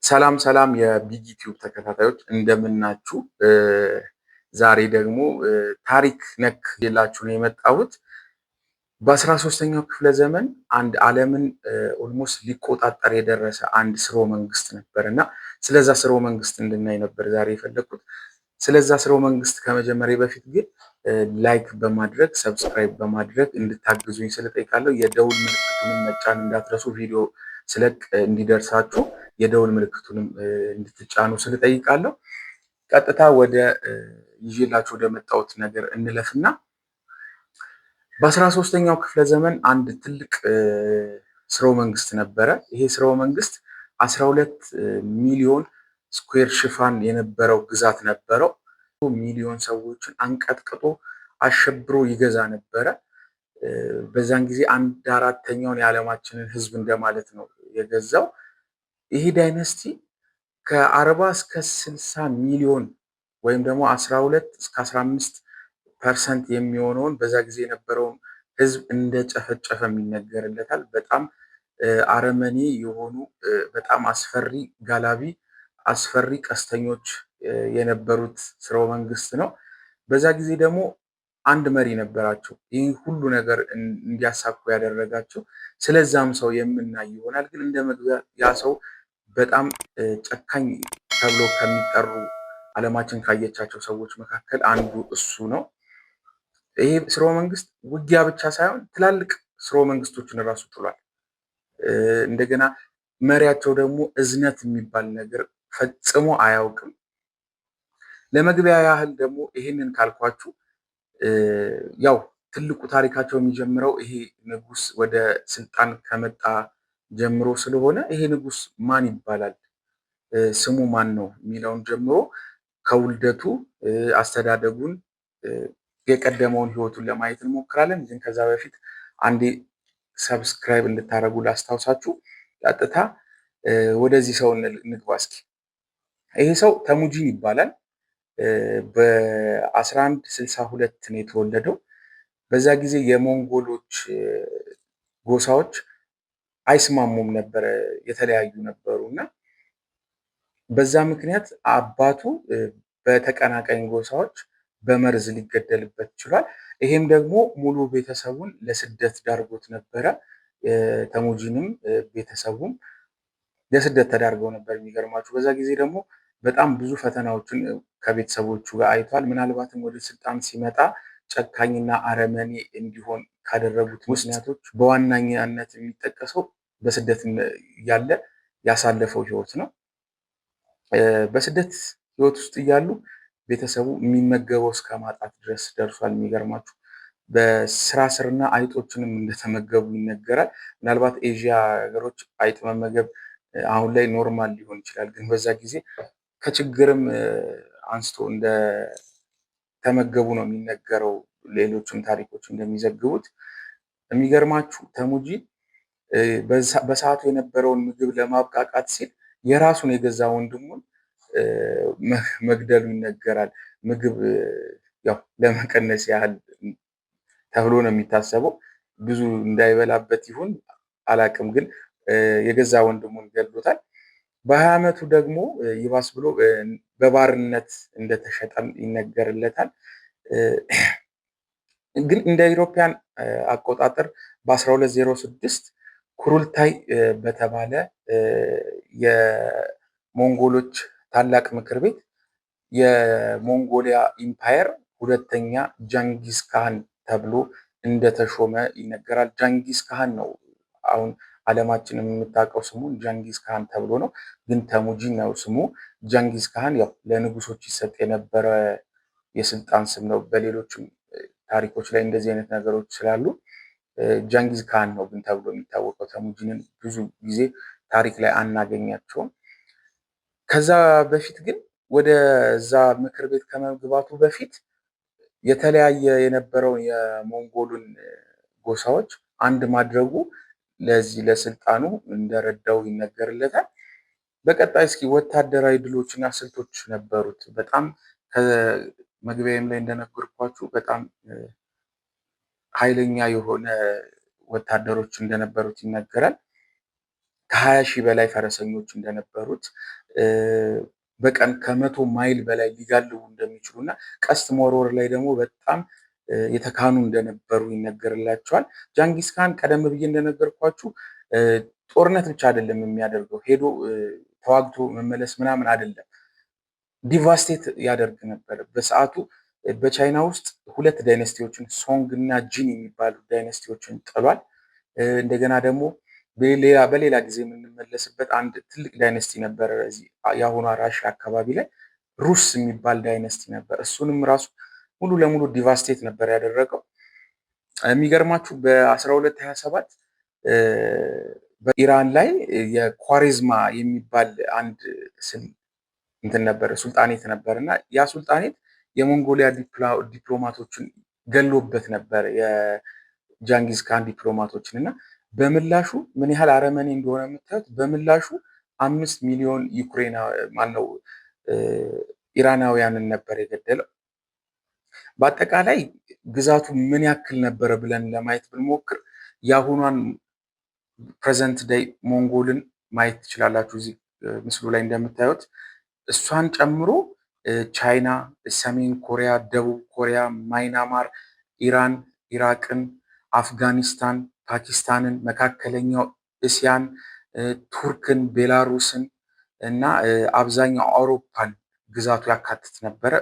ሰላም ሰላም የቢግ ዩቲዩብ ተከታታዮች እንደምናችሁ። ዛሬ ደግሞ ታሪክ ነክ ይዤላችሁ ነው የመጣሁት። በ13ኛው ክፍለ ዘመን አንድ ዓለምን almost ሊቆጣጠር የደረሰ አንድ ስርወ መንግስት ነበር እና ስለዛ ስርወ መንግስት እንድናይ ነበር ዛሬ የፈለግኩት። ስለዛ ስርወ መንግስት ከመጀመሪያ በፊት ግን like በማድረግ subscribe በማድረግ እንድታግዙኝ ስለጠይቃለሁ። የደውል ምልክቱንም መጫን እንዳትረሱ፣ ቪዲዮ ስለቅ እንዲደርሳችሁ የደውል ምልክቱንም እንድትጫኑ ስለጠይቃለሁ። ቀጥታ ወደ ይዤላችሁ ወደ መጣሁት ነገር እንለፍና በ13ኛው ክፍለ ዘመን አንድ ትልቅ ስርወ መንግስት ነበረ። ይሄ ስርወ መንግስት 12 ሚሊዮን square ሽፋን የነበረው ግዛት ነበረው። ሚሊዮን ሰዎችን አንቀጥቅጦ አሸብሮ ይገዛ ነበረ። በዛን ጊዜ አንድ አራተኛውን የዓለማችንን ህዝብ እንደማለት ነው የገዛው። ይሄ dynasty ከ40 እስከ 60 ሚሊዮን ወይም ደግሞ 12 እስከ 15% የሚሆነውን በዛ ጊዜ የነበረውን ህዝብ እንደጨፈጨፈም ይነገርለታል። በጣም አረመኔ የሆኑ በጣም አስፈሪ ጋላቢ፣ አስፈሪ ቀስተኞች የነበሩት ስርወ መንግስት ነው። በዛ ጊዜ ደግሞ አንድ መሪ ነበራቸው፣ ይህ ሁሉ ነገር እንዲያሳኩ ያደረጋቸው። ስለዛም ሰው የምናይ ይሆናል። ግን እንደ መግቢያ ያ ሰው በጣም ጨካኝ ተብሎ ከሚጠሩ ዓለማችን ካየቻቸው ሰዎች መካከል አንዱ እሱ ነው። ይሄ ስርወ መንግስት ውጊያ ብቻ ሳይሆን ትላልቅ ስርወ መንግስቶችን እራሱ ጥሏል። እንደገና መሪያቸው ደግሞ እዝነት የሚባል ነገር ፈጽሞ አያውቅም። ለመግቢያ ያህል ደግሞ ይሄንን ካልኳችሁ ያው ትልቁ ታሪካቸው የሚጀምረው ይሄ ንጉስ ወደ ስልጣን ከመጣ ጀምሮ ስለሆነ ይሄ ንጉስ ማን ይባላል፣ ስሙ ማን ነው የሚለውን ጀምሮ ከውልደቱ አስተዳደጉን የቀደመውን ህይወቱን ለማየት እንሞክራለን። ግን ከዛ በፊት አንዴ subscribe እንድታደርጉ ላስታውሳችሁ። ቀጥታ ወደዚህ ሰው እንግባ እስኪ። ይሄ ሰው ተሙጂን ይባላል። በ1162 ነው የተወለደው። በዛ ጊዜ የሞንጎሎች ጎሳዎች አይስማሙም ነበረ፣ የተለያዩ ነበሩ እና በዛ ምክንያት አባቱ በተቀናቃኝ ጎሳዎች በመርዝ ሊገደልበት ችሏል። ይሄም ደግሞ ሙሉ ቤተሰቡን ለስደት ዳርጎት ነበረ። ተሙጂንም ቤተሰቡም ለስደት ተዳርገው ነበር። የሚገርማችሁ በዛ ጊዜ ደግሞ በጣም ብዙ ፈተናዎችን ከቤተሰቦቹ ጋር አይቷል። ምናልባትም ወደ ስልጣን ሲመጣ ጨካኝና አረመኔ እንዲሆን ካደረጉት ምክንያቶች በዋናኛነት የሚጠቀሰው በስደት ያለ ያሳለፈው ህይወት ነው። በስደት ህይወት ውስጥ እያሉ ቤተሰቡ የሚመገበው እስከ ማጣት ድረስ ደርሷል። የሚገርማችሁ በስራ ስርና አይጦችንም እንደተመገቡ ይነገራል። ምናልባት ኤዥያ ሀገሮች አይጥ መመገብ አሁን ላይ normal ሊሆን ይችላል፣ ግን በዛ ጊዜ ከችግርም አንስቶ እንደተመገቡ ነው የሚነገረው። ሌሎችም ታሪኮች እንደሚዘግቡት የሚገርማችሁ ተሙጂን በሰዓቱ የነበረውን ምግብ ለማብቃቃት ሲል የራሱን የገዛ ወንድሙን መግደሉ ይነገራል። ምግብ ያው ለመቀነስ ያህል ተብሎ ነው የሚታሰበው። ብዙ እንዳይበላበት ይሁን አላቅም፣ ግን የገዛ ወንድሙን ገድሎታል። በ20 ዓመቱ ደግሞ ይባስ ብሎ በባርነት እንደተሸጠም ይነገርለታል። ግን እንደ European አቆጣጠር በ1206 ኩሩልታይ በተባለ የሞንጎሎች ታላቅ ምክር ቤት የሞንጎሊያ empire ሁለተኛ ጃንጊስ ካህን ተብሎ እንደተሾመ ይነገራል። ጃንጊስ ካህን ነው አሁን ዓለማችን የምታውቀው ስሙን ጃንጊስ ካህን ተብሎ ነው። ግን ተሙጂን ነው ስሙ። ጃንጊስ ካህን ያው ለንጉሶች ይሰጥ የነበረ የስልጣን ስም ነው። በሌሎችም ታሪኮች ላይ እንደዚህ አይነት ነገሮች ስላሉ ጃንጊዝ ካህን ነው ግን ተብሎ የሚታወቀው። ተሙጂንን ብዙ ጊዜ ታሪክ ላይ አናገኛቸውም። ከዛ በፊት ግን ወደዛ ምክር ቤት ከመግባቱ በፊት የተለያየ የነበረውን የሞንጎሉን ጎሳዎች አንድ ማድረጉ ለዚህ ለስልጣኑ እንደረዳው ይነገርለታል። በቀጣይ እስኪ ወታደራዊ ድሎችና ስልቶች ነበሩት። በጣም ከመግቢያም ላይ እንደነገርኳችሁ በጣም ኃይለኛ የሆነ ወታደሮች እንደነበሩት ይነገራል። ከ20,000 በላይ ፈረሰኞች እንደነበሩት፣ በቀን ከ100 ማይል በላይ ሊጋልቡ እንደሚችሉ እና ቀስት መወርወር ላይ ደግሞ በጣም የተካኑ እንደነበሩ ይነገርላቸዋል። ጃንጊስ ካን ቀደም ብዬ እንደነገርኳችሁ ጦርነት ብቻ አይደለም የሚያደርገው፣ ሄዶ ተዋግቶ መመለስ ምናምን አይደለም። Devastate ያደርግ ነበር። በሰዓቱ በቻይና ውስጥ ሁለት dynasty ዎችን፣ ሶንግ እና ጂን የሚባሉ dynasty ዎችን ጥሏል። እንደገና ደግሞ በሌላ ጊዜ የምንመለስበት አንድ ትልቅ dynasty ነበረ። እዚህ የአሁኗ ራሽያ አካባቢ ላይ ሩስ የሚባል dynasty ነበር። እሱንም ራሱ ሙሉ ለሙሉ devastate ነበር ያደረገው። የሚገርማችሁ በ1227 በኢራን ላይ የኳሬዝማ የሚባል አንድ እንትን ነበረ፣ ሱልጣኔት ነበር እና ያ ሱልጣኔት የሞንጎሊያ ዲፕሎማቶችን ገሎበት ነበር፣ የጃንጊዝ ካን ዲፕሎማቶችን። እና በምላሹ ምን ያህል አረመኔ እንደሆነ የምታዩት፣ በምላሹ 5 ሚሊዮን ዩክሬና ማነው ኢራናውያንን ነበር የገደለው። በአጠቃላይ ግዛቱ ምን ያክል ነበረ ብለን ለማየት ብንሞክር የአሁኗን present day ሞንጎልን ማየት ትችላላችሁ። እዚህ ምስሉ ላይ እንደምታዩት እሷን ጨምሮ ቻይና፣ ሰሜን ኮሪያ፣ ደቡብ ኮሪያ፣ ማይናማር፣ ኢራን፣ ኢራቅን፣ አፍጋኒስታን፣ ፓኪስታንን፣ መካከለኛው እስያን፣ ቱርክን፣ ቤላሩስን እና አብዛኛው አውሮፓን ግዛቱ ያካትት ነበረ።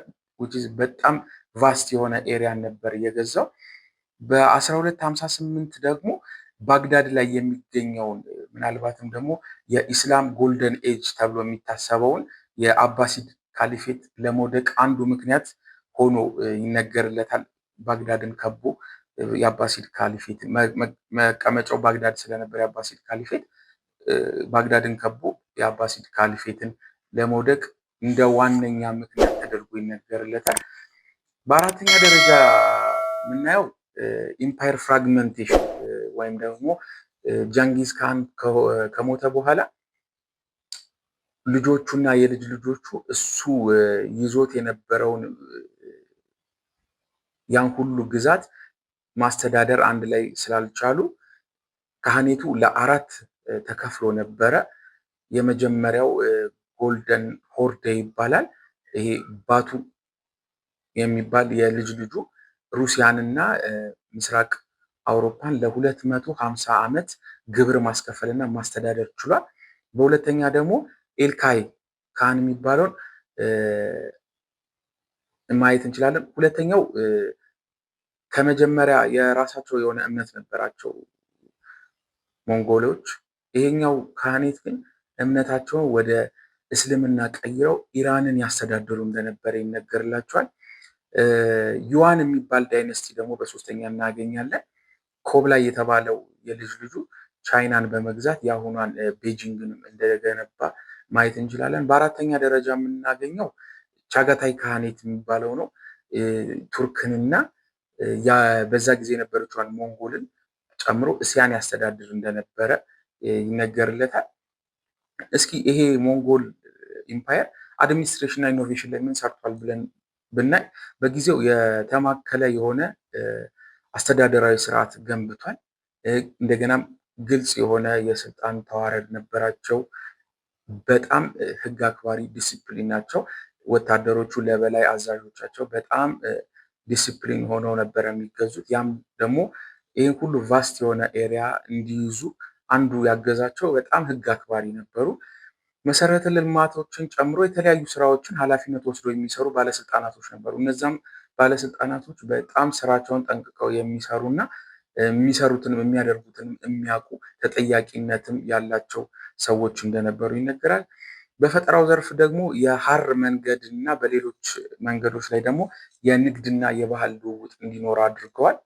በጣም vast የሆነ area ን ነበር የገዛው። በ1258 ደግሞ ባግዳድ ላይ የሚገኘውን፣ ምናልባትም ደግሞ የኢስላም golden age ተብሎ የሚታሰበውን የአባሲድ ካሊፌት ለመውደቅ አንዱ ምክንያት ሆኖ ይነገርለታል። ባግዳድን ከቦ የአባሲድ ካሊፌት፣ መቀመጫው ባግዳድ ስለነበር የአባሲድ ካሊፌት፣ ባግዳድን ከቦ የአባሲድ ካሊፌትን ለመውደቅ እንደ ዋነኛ ምክንያት ተደርጎ ይነገርለታል። በአራተኛ ደረጃ የምናየው empire fragmentation ወይም ደግሞ ጃንጊዝ ካን ከሞተ በኋላ ልጆቹና የልጅ ልጆቹ እሱ ይዞት የነበረውን ያን ሁሉ ግዛት ማስተዳደር አንድ ላይ ስላልቻሉ ካህኔቱ ለአራት ተከፍሎ ነበረ። የመጀመሪያው Golden Horde ይባላል። ይሄ ባቱ የሚባል የልጅ ልጁ ሩሲያንና ምስራቅ አውሮፓን ለ250 ዓመት ግብር ማስከፈልና ማስተዳደር ችሏል። በሁለተኛ ደግሞ ኤልካይ ካን የሚባለውን ማየት እንችላለን። ሁለተኛው ከመጀመሪያ የራሳቸው የሆነ እምነት ነበራቸው ሞንጎሎች። ይሄኛው ካህኔት ግን እምነታቸውን ወደ እስልምና ቀይረው ኢራንን ያስተዳድሩ እንደነበረ ይነገርላቸዋል። ዩዋን የሚባል dynasty ደግሞ በሶስተኛ እናገኛለን። ኮብላይ የተባለው የልጅ ልጁ ቻይናን በመግዛት የአሁኗን ቤጂንግንም እንደገነባ ማየት እንችላለን። በአራተኛ ደረጃ የምናገኘው ቻጋታይ ካህኔት የሚባለው ነው። ቱርክንና በዛ ጊዜ የነበረችዋን ሞንጎልን ጨምሮ እስያን ያስተዳድር እንደነበረ ይነገርለታል። እስኪ ይሄ ሞንጎል empire administration እና innovation ላይ ምን ሰርቷል ብለን ብናይ በጊዜው የተማከለ የሆነ አስተዳደራዊ ስርዓት ገንብቷል። እንደገናም ግልጽ የሆነ የስልጣን ተዋረድ ነበራቸው። በጣም ህግ አክባሪ፣ ዲሲፕሊን ናቸው። ወታደሮቹ ለበላይ አዛዦቻቸው በጣም ዲሲፕሊን ሆነው ነበር የሚገዙት። ያም ደግሞ ይህን ሁሉ vast የሆነ area እንዲይዙ አንዱ ያገዛቸው በጣም ህግ አክባሪ ነበሩ። መሰረተ ልማቶችን ጨምሮ የተለያዩ ስራዎችን ኃላፊነት ወስዶ የሚሰሩ ባለስልጣናቶች ነበሩ። እነዛም ባለስልጣናቶች በጣም ስራቸውን ጠንቅቀው የሚሰሩ እና የሚሰሩትንም የሚያደርጉትንም የሚያውቁ፣ ተጠያቂነትም ያላቸው ሰዎች እንደነበሩ ይነገራል። በፈጠራው ዘርፍ ደግሞ የሀር መንገድ እና በሌሎች መንገዶች ላይ ደግሞ የንግድና የባህል ልውውጥ እንዲኖር አድርገዋል።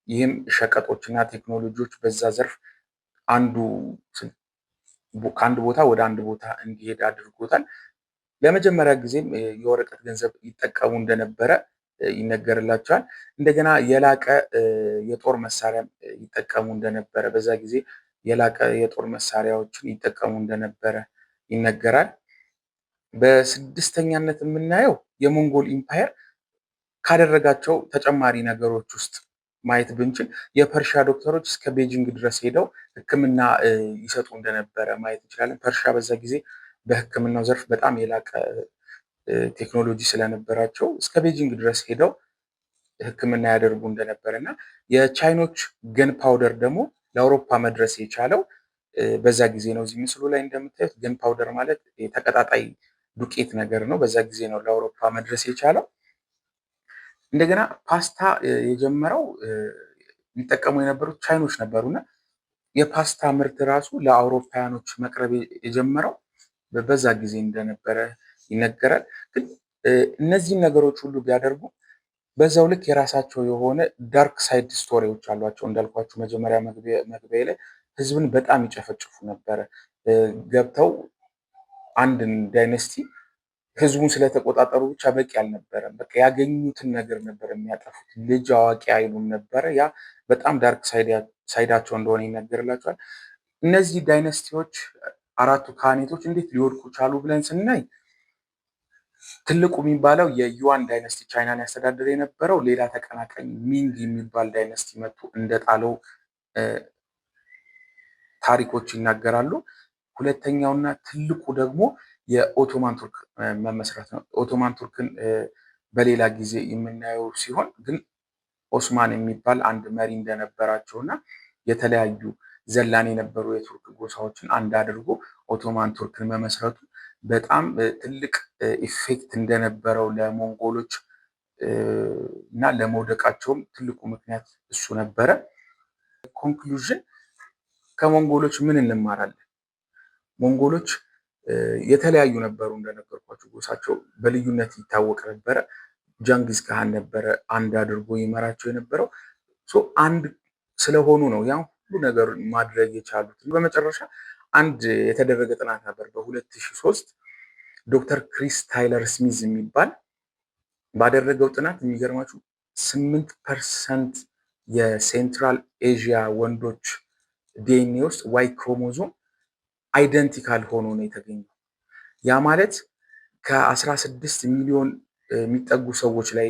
ይህም ሸቀጦችና ቴክኖሎጂዎች በዛ ዘርፍ አንዱ ከአንድ ቦታ ወደ አንድ ቦታ እንዲሄድ አድርጎታል። ለመጀመሪያ ጊዜም የወረቀት ገንዘብ ይጠቀሙ እንደነበረ ይነገርላቸዋል። እንደገና የላቀ የጦር መሳሪያ ይጠቀሙ እንደነበረ፣ በዛ ጊዜ የላቀ የጦር መሳሪያዎችን ይጠቀሙ እንደነበረ ይነገራል። በስድስተኛነት የምናየው የሞንጎል empire ካደረጋቸው ተጨማሪ ነገሮች ውስጥ ማየት ብንችል የፐርሺያ ዶክተሮች እስከ ቤጂንግ ድረስ ሄደው ሕክምና ይሰጡ እንደነበረ ማየት እንችላለን። ፐርሺያ በዛ ጊዜ በሕክምናው ዘርፍ በጣም የላቀ ቴክኖሎጂ ስለነበራቸው እስከ ቤጂንግ ድረስ ሄደው ሕክምና ያደርጉ እንደነበረ እና የቻይኖች gunpowder ደግሞ ለአውሮፓ መድረስ የቻለው በዛ ጊዜ ነው። እዚህ ምስሉ ላይ እንደምታዩት gunpowder ማለት የተቀጣጣይ ዱቄት ነገር ነው። በዛ ጊዜ ነው ለአውሮፓ መድረስ የቻለው። እንደገና ፓስታ የጀመረው የሚጠቀሙ የነበሩት ቻይኖች ነበሩና የፓስታ ምርት ራሱ ለአውሮፓውያኖች መቅረብ የጀመረው በዛ ጊዜ እንደነበረ ይነገራል። ግን እነዚህን ነገሮች ሁሉ ቢያደርጉ በዛው ልክ የራሳቸው የሆነ dark side story ዎች አሏቸው። እንዳልኳችሁ መጀመሪያ መግቢያ ላይ ህዝብን በጣም ይጨፈጭፉ ነበረ። ገብተው አንድን dynasty ህዝቡን ስለተቆጣጠሩ ብቻ በቂ አልነበረም። በቃ ያገኙትን ነገር ነበር የሚያጠፉት። ልጅ አዋቂ አይሉም ነበረ። ያ በጣም dark side ኣቸው እንደሆነ ይነገርላቸዋል። እነዚህ dynasty ዎች አራቱ ካኔቶች እንዴት ሊወድቁ ቻሉ ብለን ስናይ ትልቁ የሚባለው የዩዋን dynasty ቻይናን ያስተዳድር የነበረው ሌላ ተቀናቃኝ ሚንግ የሚባል dynasty መጥቶ እንደጣለው ታሪኮች ይናገራሉ። ሁለተኛውና ትልቁ ደግሞ የኦቶማን ቱርክ መመስረት ነው። ኦቶማን ቱርክን በሌላ ጊዜ የምናየው ሲሆን ግን ኦስማን የሚባል አንድ መሪ እንደነበራቸው እና የተለያዩ ዘላን የነበሩ የቱርክ ጎሳዎችን አንድ አድርጎ ኦቶማን ቱርክን መመስረቱ በጣም ትልቅ effect እንደነበረው ለሞንጎሎች እና ለመውደቃቸውም ትልቁ ምክንያት እሱ ነበረ። Conclusion፣ ከሞንጎሎች ምን እንማራለን? ሞንጎሎች የተለያዩ ነበሩ። እንደነገርኳችሁ ጎሳቸው በልዩነት ይታወቅ ነበረ። ጀንጊስ ካህን ነበረ አንድ አድርጎ ይመራቸው የነበረው። አንድ ስለሆኑ ነው ያን ሁሉ ነገር ማድረግ የቻሉት። በመጨረሻ አንድ የተደረገ ጥናት ነበር በ2003 ዶክተር ክሪስ ታይለር ስሚዝ የሚባል ባደረገው ጥናት የሚገርማችሁ 8% የ Central Asia ወንዶች ዲኤንኤ ውስጥ Y chromosome identical ሆኖ ነው የተገኘው። ያ ማለት ከ16 ሚሊዮን የሚጠጉ ሰዎች ላይ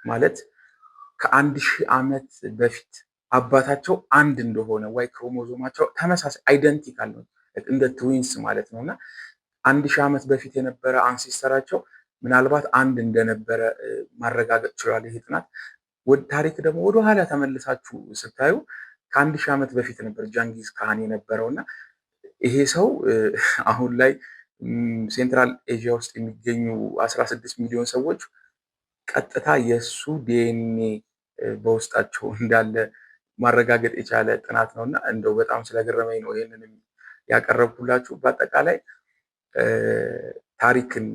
ማለት ከ1000 ዓመት በፊት አባታቸው አንድ እንደሆነ Y ክሮሞዞማቸው ተመሳሳይ identical ነው፣ እንደ twins ማለት ነው። እና 1000 ዓመት በፊት የነበረ ancestor ኣቸው ምናልባት አንድ እንደነበረ ማረጋገጥ ችሏል ይሄ ጥናት። ታሪክ ደግሞ ወደኋላ ተመልሳችሁ ስታዩ ከ1000 ዓመት በፊት ነበር ጃንጊዝ ካህን የነበረው እና ይሄ ሰው አሁን ላይ Central Asia ውስጥ የሚገኙ 16 ሚሊዮን ሰዎች ቀጥታ የእሱ ዲኤንኤ በውስጣቸው እንዳለ ማረጋገጥ የቻለ ጥናት ነው እና እንደው በጣም ስለገረመኝ ነው ይህንን ያቀረብኩላችሁ። በአጠቃላይ ታሪክን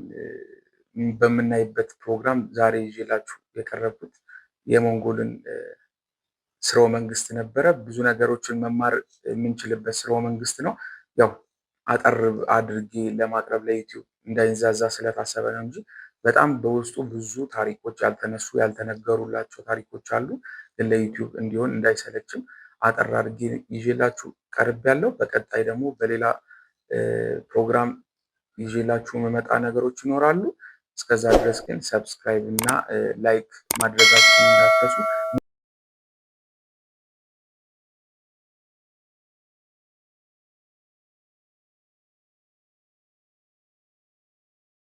በምናይበት ፕሮግራም ዛሬ ይዤላችሁ የቀረብኩት የሞንጎልን ስርወ መንግስት ነበረ። ብዙ ነገሮችን መማር የምንችልበት ስርወ መንግስት ነው። ያው አጠር አድርጌ ለማቅረብ ለዩቲዩብ እንዳይንዛዛ ስለታሰበ ነው እንጂ በጣም በውስጡ ብዙ ታሪኮች ያልተነሱ ያልተነገሩላቸው ታሪኮች አሉ። ግን ለዩቲዩብ እንዲሆን እንዳይሰለችም አጠር አድርጌ ይዤላችሁ ቀርቤያለሁ። በቀጣይ ደግሞ በሌላ ፕሮግራም ይዤላችሁ የምመጣ ነገሮች ይኖራሉ። እስከዛ ድረስ ግን subscribe እና like ማድረጋችሁን እንዳትረሱ።